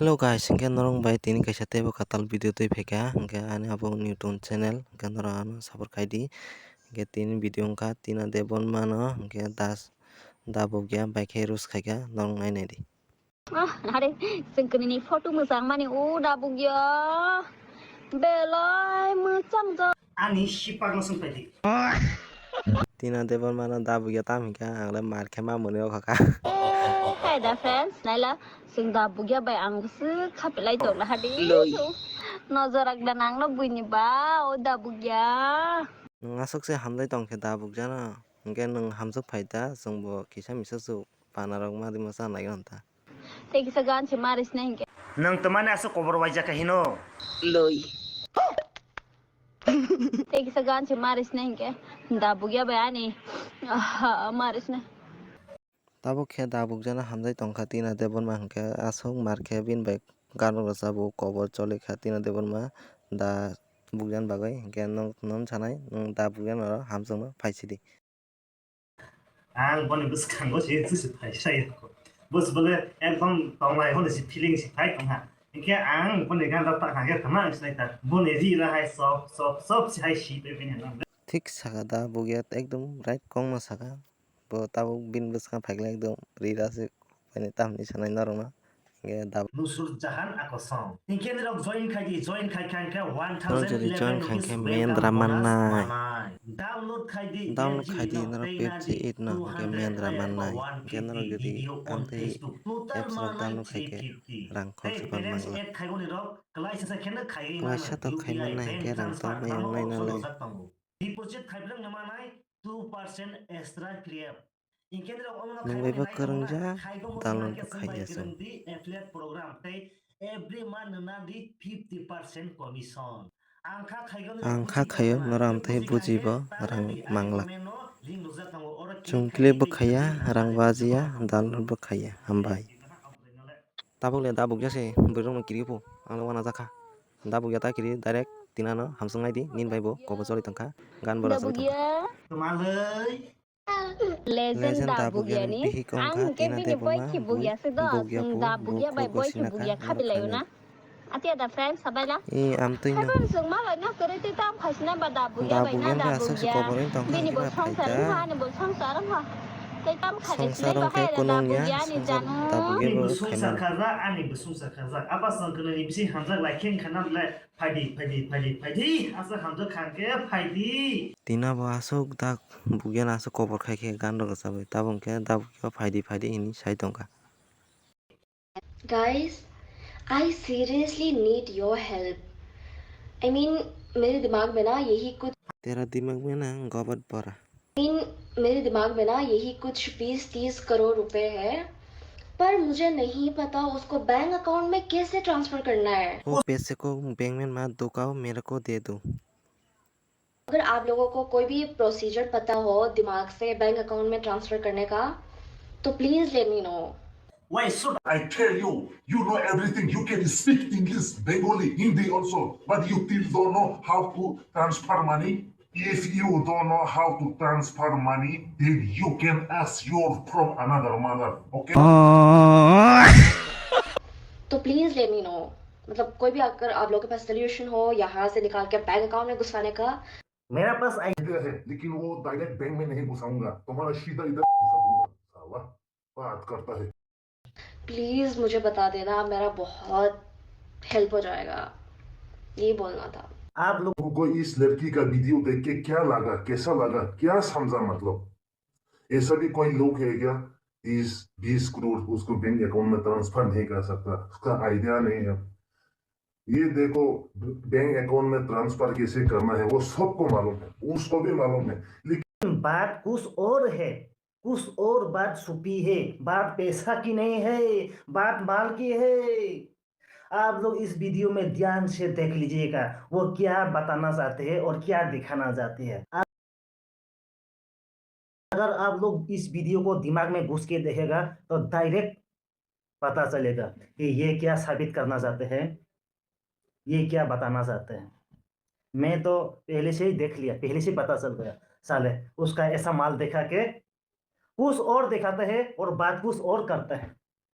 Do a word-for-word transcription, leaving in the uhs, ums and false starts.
Hello guys, hingke norok bai tini kaisa teibo katal video twi phaikha, hingke ani abo Newton channel, hingke norok ano support khaidi, hingke tini video wngkha Tina Debbarma no, hingke das dabukya bai khe roast khaikha, norok nai naidi. Ah, are, chwng kwnini photo mwchang mani o dabukya, belai mwchang jak. Ani sipakno swng paidi. Tina Debbarma no dabukya tam hingkha, ang le mar khe ma mwnwi o kha kha. Hai da friends, naila chwng dabukya bai ang bwswk khapilai tongla hadi. Loi. Nojor rak da nang no buini ba o dabukya. Nwng aswk se hamjai tong khe dabukjano, hingke nwng hamjak phai ta, chwng bo kisa misa chwng pana rok ma di ma cha nai ta. Tei kisa gan se maris na hingke. Nwng twmani aswk kobor waijak kha hino? Loi. Tei kisa gan se maris na hingke. Dabukya bai ani. Aha, maris na. Tabuk khe dabukjano hamjai tongkha Tina Debbarma hingke aswk mar khe bini bai gan rok rwchabo kobor choli kha Tina Debbarma dabukjani bagwi hingke nwng, nwng sanai nwng dabukjani oro hamjakma phaisidi. Ang boni bwskango se chusi phai sai ko. Bus bole ekdom tonglai hole si feeling si phai tongha. Hingke ang boni gan rok ta hage tama ang sinai ta. Boni ri ra hai sop sop sop si hai si pe pe ne nang. Thik saka da bugya ekdom right kong no saka. Bo tabuk bini bwskang phaikhe ekdom ri ra se paine tamni sanai norokno. Hingke da. Nusrut Jahan Akosong. Hingke nirok join khai di, join khai khai khe one thousand eleven rupees welcome bonus manai. Download khai di, download khai di, norok page eight no hingke mendra manai. Hingke norok jodi amtwi apps rok download khai khe rang khoroksa phan manglak. Kaisa to khai mannai hingke rang tong maya wngnai nalai. Deposit khai bwrwng ni manai two percent extra create. Nwng bai bo kwrwngjak, download bo khai ya chwng. Ang kha khaio, norok amtwi buji bo rang manglak. Chwng click bo khaiya, rang bajiya, download bo khaiya, hambai. Tabuk le dabuk ya se, bwrwi rok no kiri phu, ang le wana jakha. Dabuk ya ta kiri direct Tina no hamswk nai di, nini bai bo kobo choli tongkha, gan bo rwchapwi tongkha. Legend da bugya ni. Ang hwnkhe bini boy khe bugya se do. Chwng da bugya bai boy khe bugya kha belai o na. Ati ada friends sabai la. E, amtwi no. Haibo chwng ma bai no kwrwi twi tam khaisina ba da bugya bai na da bugya. Bini bo songsar wngkha, ani bo songsar wngkha. Tei tam khaisina ba hai da bugya ani janu. Ani bo songsar kharjak, ani bo songsar kharjak. Apa chwng kwnwi ni bising hamjak lai khe wngkha na le. Phaidi, phaidi, phaidi, phaidi, asa hamjak kha khe phaidi. Tina bo aswk dak bugyan aswk kobor khai khe gan rok rwchabwi, tabuk khe dabuk khe phaidi, phaidi hinwi sai tongkha. Guys, I seriously need your help. I mean, मेरे दिमाग में ना यही कुछ तेरा दिमाग में ना गबत भरा। इन, मेरे दिमाग में ना यही कुछ बीस तीस करोड़ रुपए है, पर मुझे नहीं पता उसको बैंक अकाउंट में कैसे ट्रांसफर करना है। वो पैसे को बैंक में मत दुखाओ, मेरे को दे दो। अगर आप लोगों को कोई भी प्रोसीजर पता हो दिमाग से बैंक अकाउंट में ट्रांसफर करने का, तो please let me know. Why should I tell you? You know everything. You can speak English, Bengali, Hindi also, but you still don't know how to transfer money. If you don't know how to transfer money, then you can ask your from another mother, okay? तो please let me know, मतलब कोई भी अगर आप लोगों के पास सोल्यूशन हो यहाँ से निकाल के बैंक अकाउंट में घुसाने का। मेरा पास आइडिया है, लेकिन वो डायरेक्ट बैंक में नहीं घुसाऊंगा, तुम्हारा सीधा इधर घुसा दूंगा। साला बात करता है। प्लीज मुझे बता देना, मेरा बहुत हेल्प हो जाएगा, ये बोलना था। आप लोगों को इस लड़की का वीडियो देख के क्या लगा, कैसा लगा, क्या समझा? मतलब ऐसा भी कोई लोग है क्या, तीस बीस करोड़ उसको बैंक अकाउंट में ट्रांसफर नहीं कर सकता, उसका आइडिया नहीं है? ये देखो, बैंक अकाउंट में ट्रांसफर कैसे करना है वो सबको मालूम है, उसको भी मालूम है, लेकिन बात कुछ और है। कुछ और बात छुपी है। बात पैसा की नहीं है, बात माल की है। आप लोग इस वीडियो में ध्यान से देख लीजिएगा, वो क्या बताना चाहते हैं और क्या दिखाना चाहते हैं। अगर आप लोग इस वीडियो को दिमाग में घुस के देखेगा तो डायरेक्ट पता चलेगा कि ये क्या साबित करना चाहते हैं, ये क्या बताना चाहते हैं। मैं तो पहले से ही देख लिया, पहले से ही पता चल गया। साले उसका ऐसा माल देखा के कुछ और दिखाता है और बात कुछ और करता है।